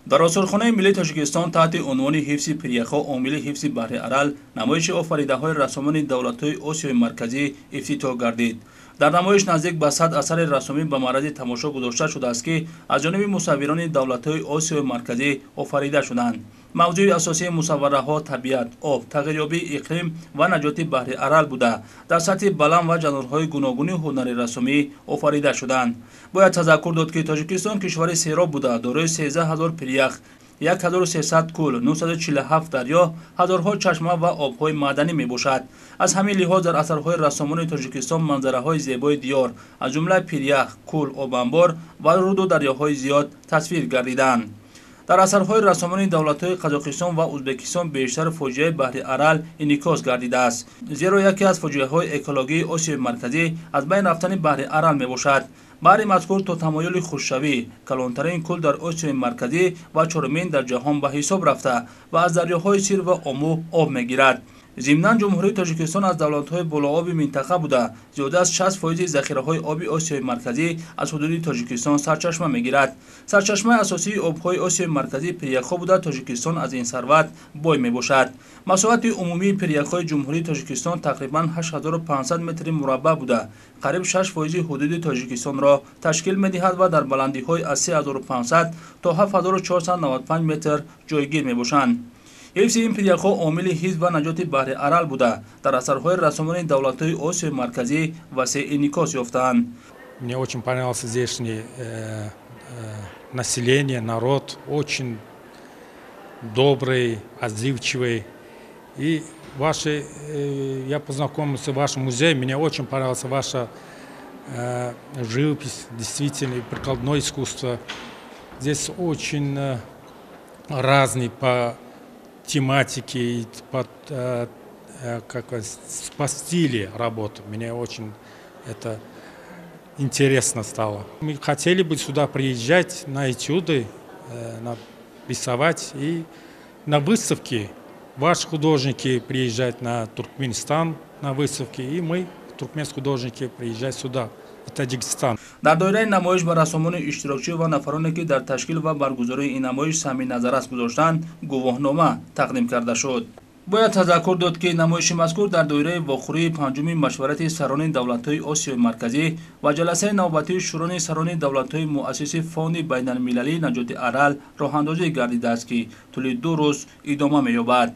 Дар осорхонаи миллии Тоҷикистон таҳти унвони «Ҳифзи пиряхҳо омили ҳифзи баҳри Арал» намоиши офаридаҳои рассомони давлатҳои Осиёи Марказӣ ифтитоҳ гардид. Дар намоиш наздик ба 100 асари рассомӣ ба маърази тамошо гузошта шудааст, ки аз ҷониби мусаввирони давлатҳои Осиёи Марказӣ офарида шуданд. Мавзӯи асосии мусаввараҳо табиат, об, тағйирёбии иқлим ва наҷоти баҳри Арал буда, дар сатҳи баланд ва жанрҳои гуногуни ҳунари рассомӣ офарида шуданд. Бояд тазаккур дод, ки Тоҷикистон кишвари сероб буда, дорои 13 ҳазор пирях, 1300 кӯл, 947 дарё, ҳазорҳо чашма ва обҳои маъданӣ мебошад. Аз ҳамин лиҳоз дар асарҳои рассомони Тоҷикистон манзараҳои зебои диёр, аз ҷумла пирях, кӯл, обанбор ва руду дарёҳои зиёд тасвир гардиданд. Дар асарҳои рассомони давлатҳои Қазоқистон ва Ӯзбекистон бештар фоҷиаи баҳри Арал инъикос гардидааст, зеро яке аз фоҷиаҳои экологии Осиёи Марказӣ аз байн рафтани баҳри Арал мебошад. Баҳри мазкур то тамоюли хушкшавӣ калонтарин кӯл дар Осиёи Марказӣ ва чорумин дар ҷаҳон ба ҳисоб рафта ва аз дарёҳои Сир ва Омӯ об мегирад. Зимнан, Ҷумҳурии Тоҷикистон аз давлатҳои болооби минтақа буда, зиёда аз 60 фоизи захираҳои оби Осиёи Марказӣ аз ҳудуди Тоҷикистон сарчашма мегирад. Сарчашмаи асосии обҳои Осиёи Марказӣ пиряхҳо буда, Тоҷикистон аз ин сарват бой мебошад. Масоҳати умумии пиряхҳои Ҷумҳурии Тоҷикистон тақрибан 8500 метри мураббаъ буда, қариб 6 фоизи ҳудуди Тоҷикистонро ташкил медиҳад ва дар баландиҳои аз 3500 то 7495 метр ҷойгир мебошанд. Ҳифзи ин пиряхҳо омили ҳифз ва наҷоти баҳри Арал буда, дар асарҳои рассомони давлатҳои Осиёи Марказӣ васеъ инъикос ёфтаанд. Мне очень понравился здешний население, народ, очень добрый, отзывчивый. И я познакомился в вашем музее, мне очень понравился ваша живопись, действительно, и прикладное искусство. Здесь очень разный по тематике и как, по стиле работы. Мне очень это интересно стало. Мы хотели бы сюда приезжать на этюды, на рисовать и на выставки. Ваши художники приезжать на Туркменистан на выставки, и мы, туркменские художники, приезжать сюда, в Таджикистан. Дар доираи намоиш ба рассомони иштирокчӣ ва нафароне, ки дар ташкил ва баргузории ин намоиш саҳми назаррас гузоштанд, гувоҳнома тақдим карда шуд. Бояд тазаккур дод, ки намоиши мазкур дар доираи вохӯрии панҷуми машварати сарони давлатҳои Осиёи Марказӣ ва ҷаласаи навбатии Шӯрои сарони давлатҳои муассиси Фонди байналмилалии наҷоти Арал роҳандозӣ гардидааст, ки тӯли 2 рӯз идома меёбад.